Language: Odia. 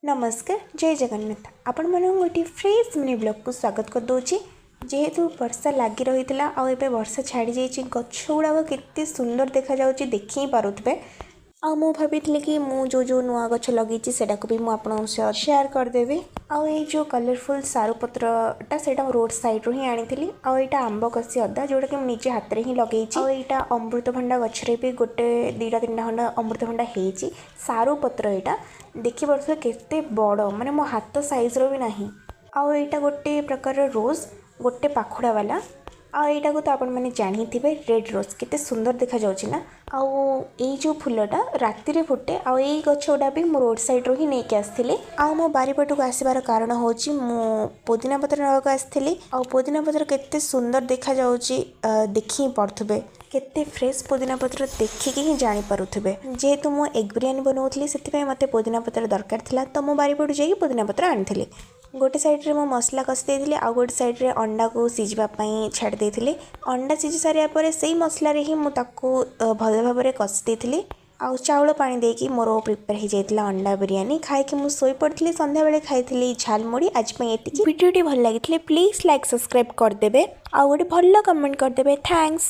ନମସ୍କାର, ଜୟ ଜଗନ୍ନାଥ। ଆପଣମାନଙ୍କୁ ଗୋଟିଏ ଫ୍ରେଶ୍ ମିନି ବ୍ଲଗ୍କୁ ସ୍ୱାଗତ କରିଦେଉଛି। ଯେହେତୁ ବର୍ଷା ଲାଗି ରହିଥିଲା ଆଉ ଏବେ ବର୍ଷା ଛାଡ଼ିଯାଇଛି, ଗଛ ଗୁଡ଼ାକ କେତେ ସୁନ୍ଦର ଦେଖାଯାଉଛି, ଦେଖି ହିଁ ପାରୁଥିବେ। ଆଉ ମୁଁ ଭାବିଥିଲି କି ମୁଁ ଯେଉଁ ଯେଉଁ ନୂଆ ଗଛ ଲଗେଇଛି, ସେଇଟାକୁ ବି ମୁଁ ଆପଣଙ୍କ ସହ ସେୟାର କରିଦେବି। ଆଉ ଏଇ ଯେଉଁ କଲରଫୁଲ୍ ସାରୁ ପତ୍ରଟା, ସେଇଟା ମୁଁ ରୋଡ଼ ସାଇଡ଼୍ରୁ ହିଁ ଆଣିଥିଲି। ଆଉ ଏଇଟା ଆମ୍ବ କଷି ଅଦା, ଯେଉଁଟାକି ମୁଁ ନିଜେ ହାତରେ ହିଁ ଲଗେଇଛି। ଆଉ ଏଇଟା ଅମୃତଭଣ୍ଡା ଗଛରେ ବି ଗୋଟେ, ଦୁଇଟା, ତିନିଟା ଖଣ୍ଡ ଅମୃତଭଣ୍ଡା ହେଇଛି। ସାରୁ ପତ୍ର ଏଇଟା ଦେଖିପାରୁଥିବେ କେତେ ବଡ଼, ମାନେ ମୋ ହାତ ସାଇଜ୍ର ବି ନାହିଁ। ଆଉ ଏଇଟା ଗୋଟେ ପ୍ରକାରର ରୋଜ୍, ଗୋଟେ ପାଖୁଡ଼ା ବାଲା। ଆଉ ଏଇଟାକୁ ତ ଆପଣମାନେ ଜାଣିଥିବେ, ରେଡ଼୍ ରୋଜ୍। କେତେ ସୁନ୍ଦର ଦେଖାଯାଉଛି ନା? ଆଉ ଏଇ ଯେଉଁ ଫୁଲଟା ରାତିରେ ଫୁଟେ। ଆଉ ଏଇ ଗଛ ଗୁଡ଼ା ବି ମୁଁ ରୋଡ଼ ସାଇଡ଼୍ରୁ ହିଁ ନେଇକି ଆସିଥିଲି। ଆଉ ମୋ ବାରିପଟକୁ ଆସିବାର କାରଣ ହେଉଛି, ମୁଁ ପୋଦିନା ପତ୍ର ନେବାକୁ ଆସିଥିଲି। ଆଉ ପୋଦିନା ପତ୍ର କେତେ ସୁନ୍ଦର ଦେଖାଯାଉଛି, ଦେଖି ହିଁ ପାରୁଥିବେ। କେତେ ଫ୍ରେଶ୍ ପୋଦିନା ପତ୍ର, ଦେଖିକି ହିଁ ଜାଣିପାରୁଥିବେ। ଯେହେତୁ ମୁଁ ଏଗ୍ ବିରିୟାନୀ ବନାଉଥିଲି, ସେଥିପାଇଁ ମୋତେ ପୋଦିନା ପତ୍ର ଦରକାର ଥିଲା, ତ ମୁଁ ବାରିପଟୁ ଯାଇକି ପୋଦିନା ପତ୍ର ଆଣିଥିଲି। ଗୋଟେ ସାଇଡ଼୍ରେ ମୁଁ ମସଲା କଷି ଦେଇଥିଲି, ଆଉ ଗୋଟେ ସାଇଡ଼୍ରେ ଅଣ୍ଡାକୁ ସିଝିବା ପାଇଁ ଛାଡ଼ି ଦେଇଥିଲି। ଅଣ୍ଡା ସିଝି ସାରିବା ପରେ ସେଇ ମସଲାରେ ହିଁ ମୁଁ ତାକୁ ଭଲ ଭାବରେ କଷି ଦେଇଥିଲି। ଆଉ ଚାଉଳ ପାଣି ଦେଇକି ମୋର ପ୍ରିପେୟାର ହେଇଯାଇଥିଲା ଅଣ୍ଡା ବିରିୟାନୀ। ଖାଇକି ମୁଁ ଶୋଇପଡ଼ିଥିଲି। ସନ୍ଧ୍ୟାବେଳେ ଖାଇଥିଲି ଝାଲମୁଢ଼ି। ଆଜି ପାଇଁ ଏତିକି। ଭିଡ଼ିଓଟି ଭଲ ଲାଗିଥିଲେ ପ୍ଲିଜ୍ ଲାଇକ୍, ସବସ୍କ୍ରାଇବ୍ କରିଦେବେ ଆଉ ଗୋଟେ ଭଲ କମେଣ୍ଟ କରିଦେବେ। Thanks.